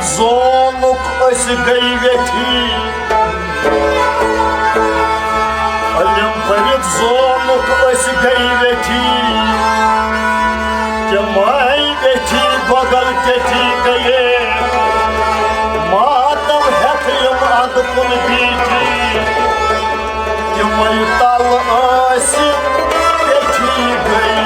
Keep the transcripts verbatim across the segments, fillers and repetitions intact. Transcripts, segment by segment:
زونُکھ أسۍ گٔے ویٹھی، علم پٔرِتھ زونُکھ أسۍ گٔے ویٹھی، تِمے ویٹھی بغل ٹیٹھی گٔیے، ماتم ہٮ۪تھ یِم اَنٛد کُن بیٖٹھی، تِمے تَل ٲسِتھ ٹیٹھی گٔے۔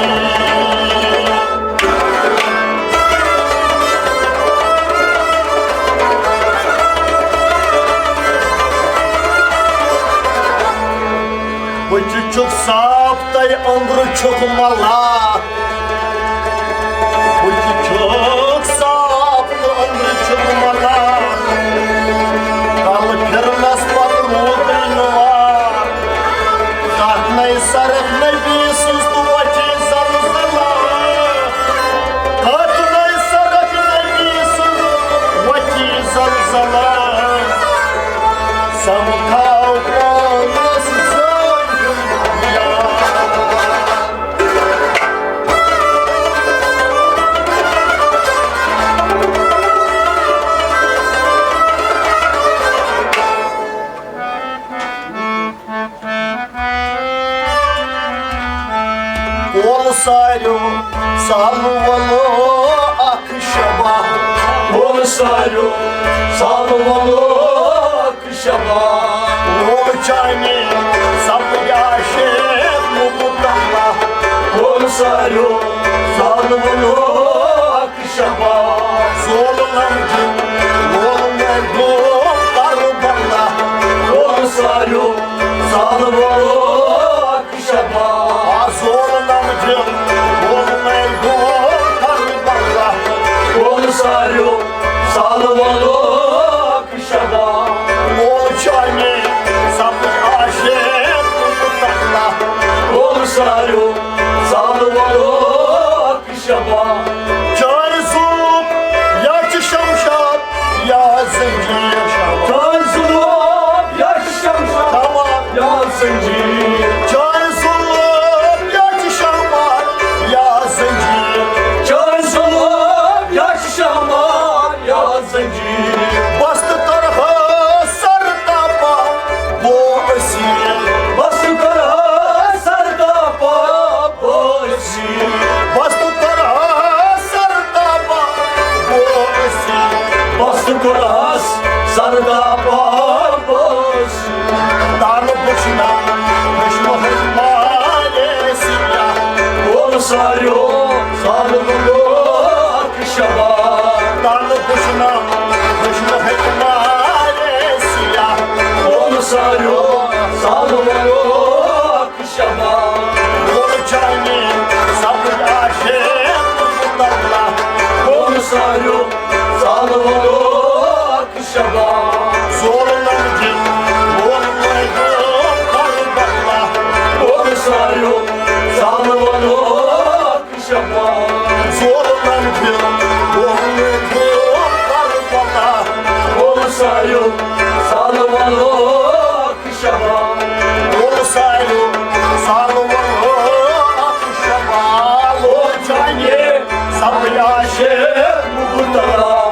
بٕتھِ چھُکھ صاف تہٕ أنٛدرٕ چھُکھ ملاح۔ بٕتھِ چھُکھ صاف تہٕ أنٛدرٕ چھُکھ ملاح۔ کَلہٕ پھِرنَس پَتہٕ روٗدُے نہٕ وار۔ تَتھ نَے سَرَکھ نبی سٕنٛز تہٕ وَتھی زَلزَلہٕ۔ تَتھ نَے سَرَکھ نبی سٕنٛز وَتھی زَلزَلہٕ۔ سَمکھاو پانَس زٲنۍ ہُنٛد یار۔ کول ساروِیو سہل وَلو اکھ شبہ۔ کول ساروِیو سہل وَلو اکھ شبہ۔ وول چانہِ سپدِ عاشق مبتلا۔ کول ساروِیو سہل وَلو اکھ شبہ۔ زول نمجن وول مردم کربلا۔ کول ساروِیو سہل وَلو اکھ شبہ۔ آ زول نمجن وول مردم کربلا۔ کول ساروِیو سہل وَلو اکھ شبہ۔ وول چانہِ سپدِ عاشق مبتلا۔ کول ساروِیو سہل وَلو اکھ شبہ۔ چانہِ ظلم یا چھِ شمشاد یا زنجیر شبہ۔ چانہِ ظلم یا چھِ شمشاد شمشاد یا زنجیر۔ چانہِ ظلم یا چھِ شمشاد یا زنجیر۔ چانہِ ظلم یا چھِ شمشاد یا زنجیر۔ بس تہٕ کرہا سر تاپا بو اسیر۔ بس تہٕ کرہا سر تاپا بو اسیر۔ بس تہٕ کرہا سر تاپا بو اسیر۔ بس تہٕ کرہا سر تاپا بو اسیر۔ تانہٕ بُچھنم خشمہٕ ہٕنٛدۍ مالے سیاہ۔ کول ساروِیو سہل وَلو اکھ شبہ۔ تانہٕ بُچھنم خشمہٕ ہٕنٛدۍ مالے سیاہ۔ کول ساروِیو سہل وَلو اکھ شبہ۔ وول چانہِ سپدِ عاشق مبتلا۔ کول ساروِیو سہل وَلو اکھ شبہ۔ زول نمجن وول مردم کربلا۔ کول ساروِیو سہل وَلو اکھ شبہ۔ زول نمجن وول مردم کربلا۔ کول ساروِیو سہل وَلو اکھ شبہ۔ کول ساروِیو سہل وَلو اکھ شبہ۔ وول چانہِ سپدِ عاشق مبتلا۔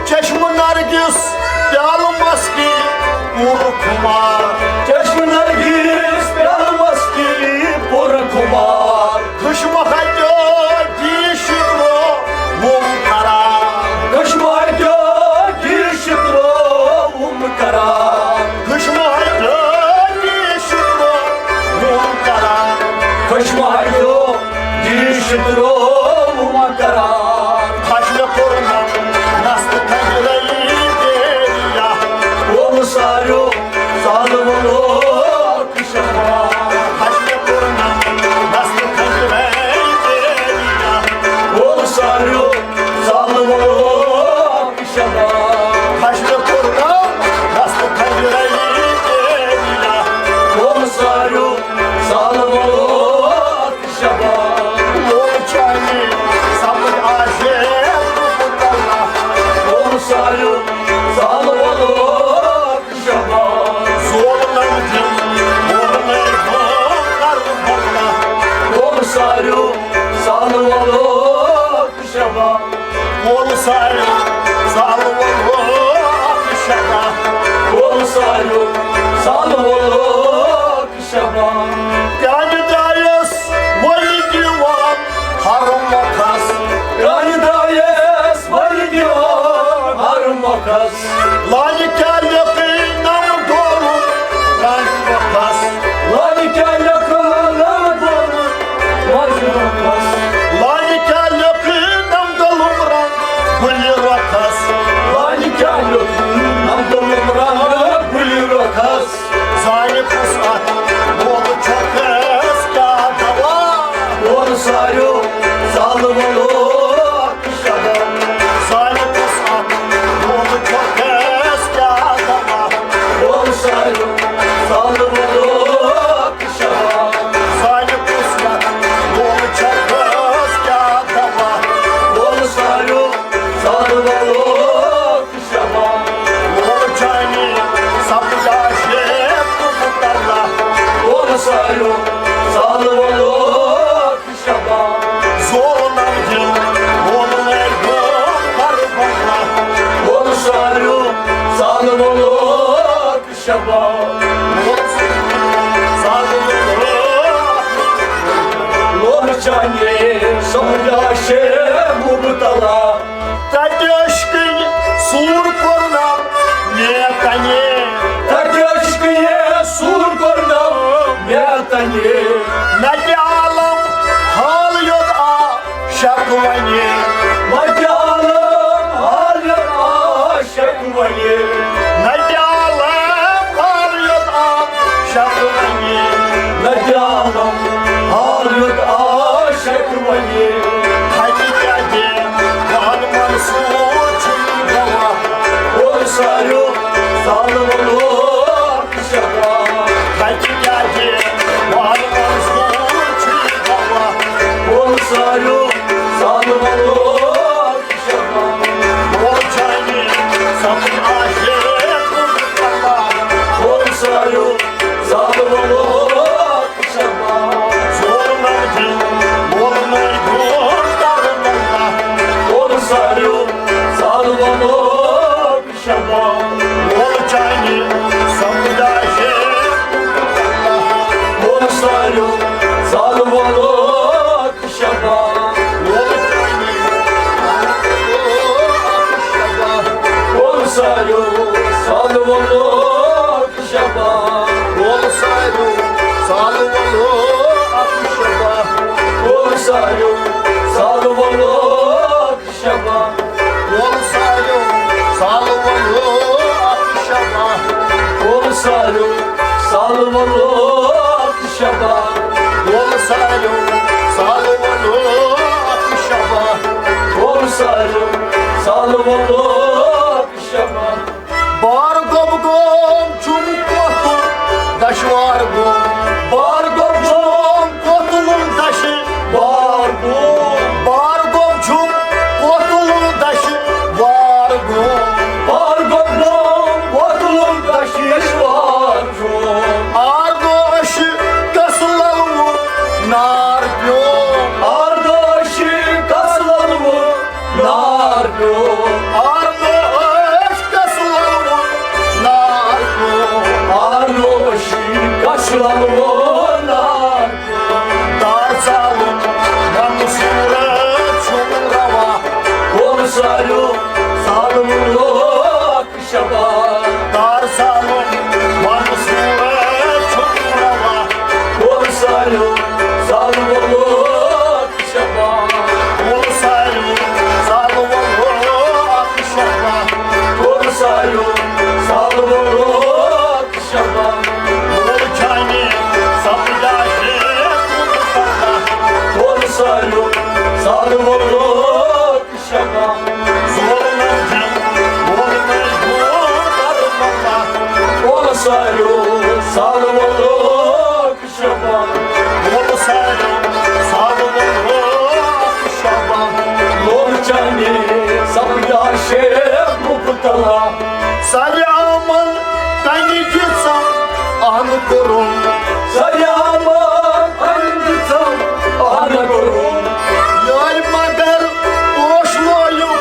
چشمہٕ نرگس پیالہٕ مستی پوٗرٕ خُمار۔ چشمہٕ نرگس پیالہٕ مستی پوٗرٕ خُمار۔ خشمہٕ ہتیو دیٖش ترٛووُم قرار۔ خشمہٕ ہتیو دیٖش ترٛووُم قرار۔ خشمہٕ ہتیو دیٖش ترٛووُم قرار۔ خشمہٕ ہتیو دیٖش ترٛووُم قرار۔ خشمہٕ کوٚرنم نستہٕ کھنجرے بیریا۔ وول ساروِیو سہل لالہِ کیٛاہ لیکھٕ نم ڈولُک رنگ وقس۔ لالہِ کیٛاہ لیکھٕ نم ڈولُک رنگ وقس۔ لالہِ کیٛاہ لیکھٕ نم ڈولُک رنگ گُلہِ رۄخس۔ لالہِ کیٛاہ لیکھٕ نم ڈولُک رنگ گُلہِ رۄخس۔ زانہِ کُس اتھ مول چھۄکس کیٛاہ دوا۔ ووٚن ساروِیو زالہٕ وولو اکھ شباب۔ زانہِ کُس اتھ مول چھۄکس کیٛاہ دوا۔ ووٚن ساروِیو زالہٕ وولو اکھ شباب۔ زانہِ کُس اتھ مول چھۄکس کیٛاہ دوا۔ ووٚن ساروِیو زالہٕ وولو شباب۔ ووٚن چانہِ سپدا شیخ مبتلا۔ ووٚن ساروِیو زالہٕ وولو شباب۔ زولنم دِل ووٚن نَے گوٚو کربلا۔ ووٚن ساروِیو زالہٕ وولو شباب۔ ووٚن ساروِیو زالہٕ وولو۔ ووٚن چانہِ سپدا شیخ مبتلا۔ تتہِ عشقٕنۍ سوٗر کوٚرنم مےٚ تنے۔ تتہِ عشقٕنۍ سوٗر کوٚرنم مےٚ تنے۔ نتہِ عالم حال یوٚت آ شک ونے۔ نتہِ عالم حال یوٚت آ شک ونے۔ نتہِ عالم حال یوٚت آ شک ونے۔ نتہِ عالم حال یوٚت آ شک ونے۔ ہتہِ کیٛاہ دِ وَن منصوٗر چھُے گواہ۔ ووٚن ساروِیو زالہٕ وولو اکھ شباب۔ ہتہِ کیٛاہ دِ وَن منصوٗر چھُے گواہ۔ ووٚن ساروِیو زالہٕ وولو اکھ شباب۔ ووٚن چانہِ سپُد عاشق مبتلا۔ ووٚن ساروِیو زالہٕ وولو اکھ شباب۔ زولنم دِل ووٚن نَے گوٚو کربلا۔ ووٚن ساروِیو زالہٕ وولو اکھ شباب۔ ووٚن چانہِ سپدا شیخ مبتلا۔ ووٚن ساروِیو زالہٕ وولو اکھ شباب۔ ووٚن چانہِ ووٚن ساروِیو زالہٕ وولو اکھ شباب۔ ووٚن ساروِیو زالہٕ وولو اکھ شباب۔ ووٚن ساروِیو زالہٕ وولو اکھ شباب۔ ووٚن ساروِیو زالہٕ وولو اکھ شباب۔ ووٚن ساروِیو زالہٕ وولو اکھ شباب۔ ووٚن ساروِیو زالہٕ وولو اکھ شباب۔ ووٚن ساروِیو زالہٕ وولو اکھ شباب۔ بار گوٚب گوم چھُم کوتُل دشوار گوم۔ بار گوٚب گوم کوتُلُم دشوار گوم۔ بار گوٚب چھُم کوتُلُم دشوار گوم۔ بار گوٚب گوم کوتُلُم دشوار گوم۔ آر گوش کس للوُر نار پیوم۔ آر گوش کس للوُر نار پیوم۔ آر گوش کس للوُر نار پیوم۔ آر گوش کس للوُر نار پیوم۔ دار زالُن منصوٗر چھُم روا۔ ووٚن ساروِیو زالہٕ وولو اکھ شباب۔ دار زالُن منصوٗر چھُم روا۔ ووٚن ساروِیو زالہٕ وولو اکھ شباب۔ ووٚن ساروِیو زالہٕ وولو اکھ شباب۔ ووٚن ساروِیو زالہٕ وولو اکھ شباب۔ ووٚن چانہِ سپدا شیخ مبتلا۔ ووٚن ساروِیو زالہٕ وولو اکھ شباب۔ زولنم دِل ووٚن نَے گوٚو کربلا۔ ووٚن ساروِیو زالہٕ وولو اکھ شباب۔ ووٚن ساروِیو زالہٕ وولو اکھ شباب۔ ووٚن چانہِ سپدا شیخ مبتلا۔ سرِ آمن کنہِ دِژم اہن کوٚرُم۔ سرِ آمن کنہِ دِژم اہن کوٚرُم۔ یارِ مگر پوش لویُم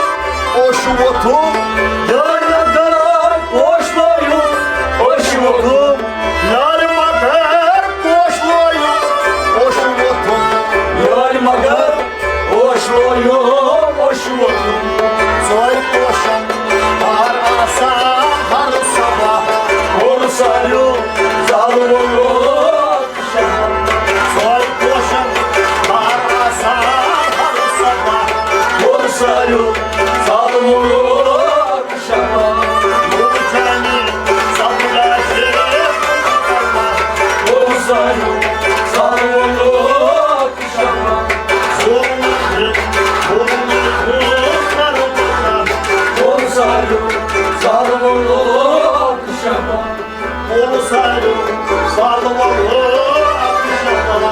اوٚش ووٚتھُم۔ یارِ مگر پوش لویُم اوٚش ووٚتھُم۔ یارِ مگر پوش لویُم اوٚش ووٚتھُم۔ یارِ مگر پوش لویُم اوٚش ووٚتھُم۔ ژورِ پوشن ہار سالہٕ ووٚلُکھ شباب۔ ووٚلُکھ ساروٕے، سالہٕ ووٚلُکھ شباب۔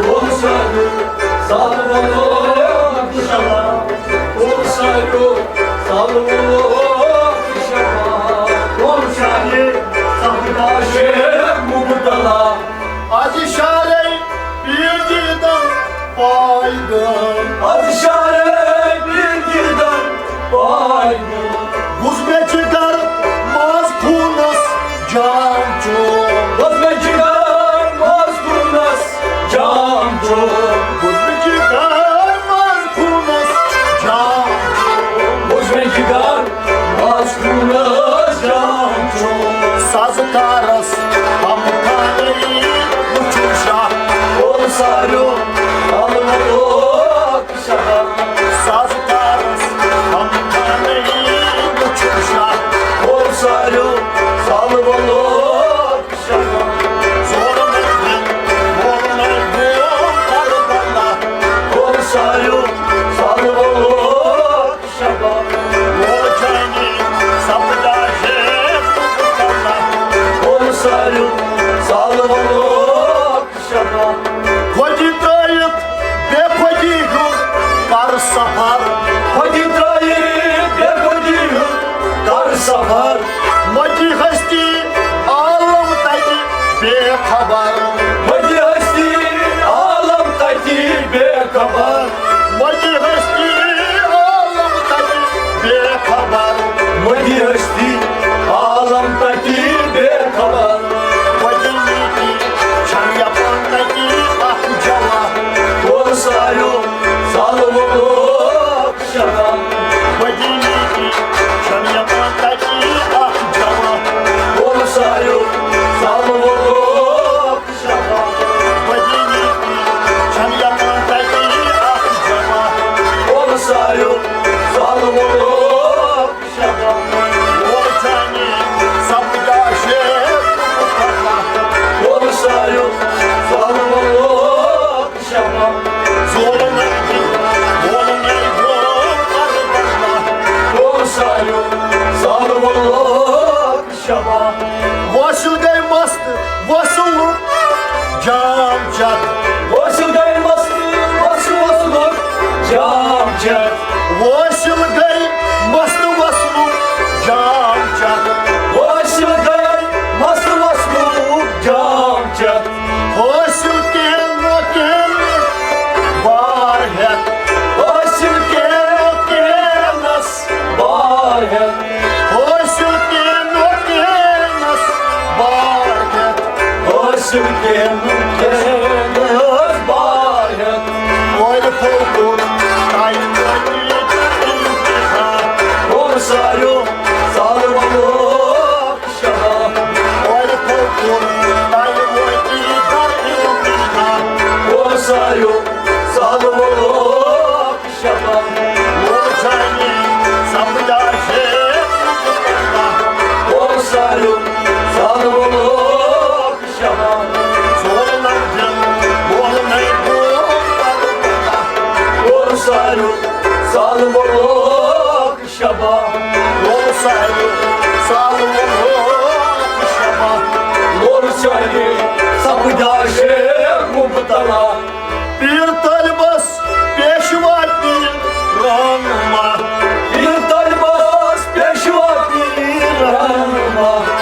ووٚلُکھ ساروٕے، سالہٕ ووٚلُکھ شباب۔ ووٚلُکھ ساروٕے، سالہٕ ووٚلُکھ شباب۔ ووٚلُکھ ساروٕے، سپدے شیخ مبتلا۔ از شارے پیٖر دیٖدن پایدٕ۔ از شارے پیٖر دیٖدن پایدٕ۔ بوز مےٚ جگر منٛز خوٗنس جام چوٚن۔ بوز مےٚ جگر منٛز خوٗنس جام چوٚن۔ بوز مےٚ جگر منٛز خوٗنس جام چوٚن۔ بوز مےٚ جگر منٛز خوٗنس جام چوٚن۔ سازکارس ہم خانے وُچھُن شاہ۔ ووٚلُکھ ساروٕے، سالہٕ ووٚلُکھ شباب۔ سازکارس ہم خانے وُچھُن شاہ۔ ووٚلُکھ ساروٕے، سالہٕ ووٚلُکھ شباب۔ زورٕ مٔنٛزِم وول نَے گوم کربلا۔ ووٚلُکھ ساروٕے، سالہٕ ووٚلُکھ شباب۔ وول چانی سپدے شیخ مبتلا۔ ووٚلُکھ ساروٕے، سالہٕ ووٚلُکھ شباب۔ خۄدی ترٲوِتھ بے خۄدی ہُنٛد کر سفر۔ خۄدی ترٲوِتھ بے خۄدی ہُنٛد کر سفر۔ مۄتی ہستی عالم تتہِ بے خبر۔ مۄتی ہستی عالم تتہِ بے خبر۔ مۄتی ہستی عالم تتہِ بے خبر۔ مۄتی ہستی عالم تتہِ بے خبر۔ مۄتی میٖٹھی چھم یپان تتہِ اکھ جلا۔ ووٚلُکھ ساروٕے، سالہٕ ووٚلُکھ شباب۔ مۄتی میٖٹھی چھم یپان تتہِ اکھ جلا۔ ووٚلُکھ ساروٕے، سالہٕ ووٚلُکھ شباب۔ مۄتی میٖٹھی چھم یپان تتہِ اکھ جلا۔ ووٚلُکھ ساروٕے، سالہٕ ووٚلُکھ شباب۔ وول چانی سپدے شیخ مبتلا۔ ووٚلُکھ ساروٕے، سالہٕ ووٚلُکھ شباب۔ زورٕ مٔنٛزِم وول نَے گوم کربلا۔ ووٚلُکھ ساروٕے، سالہٕ ووٚلُکھ شباب۔ واصل گٔے مست وصلُک جام چتھ۔ واصل گٔے مست وصلُک جام چتھ۔ واصل گٔے مست وصلُک جام چتھ۔ واصل گٔے مست وصلُک جام چتھ۔ حٲصِل کینٛہہ نہ کینٛہہ بار ہٮ۪تھ۔ حٲصِل کینٛہہ نہ کینٛہہ بار ہٮ۪تھ۔ حٲصِل کینٛہہ نہ کینٛہہ بار ہٮ۪تھ۔ حٲصِل کینٛہہ نہ کینٛہہ بار ہٮ۪تھ۔ کورِ پھوٚل کوٚر تَمہِ وٲتۍ اِمتِحان۔ کوٚر ساروٕے، سالہٕ ووٚلُکھ شباب۔ کورِ پھوٚل کوٚر تَمہِ وٲتۍ اِمتِحان۔ کوٚر ساروٕے، سالہٕ ووٚلُکھ شباب۔ وول چانی سپدے شیخ مبتلا۔ ووٚلُکھ ساروٕے، سالہٕ ووٚلُکھ شباب۔ زورٕ مٔنٛزِم وول نَے گوم کربلا۔ ووٚلُکھ ساروٕے، سالہٕ ووٚلُکھ شباب۔ ووٚلُکھ ساروٕے، سالہٕ ووٚلُکھ شباب۔ ووٚلُکھ ساروٕے، سپدے شیخ مبتلا۔ پیٖر طٲلبس پیشوا پیٖر رہنما۔ پیٖر طٲلبس پیشوا پیٖر رہنما۔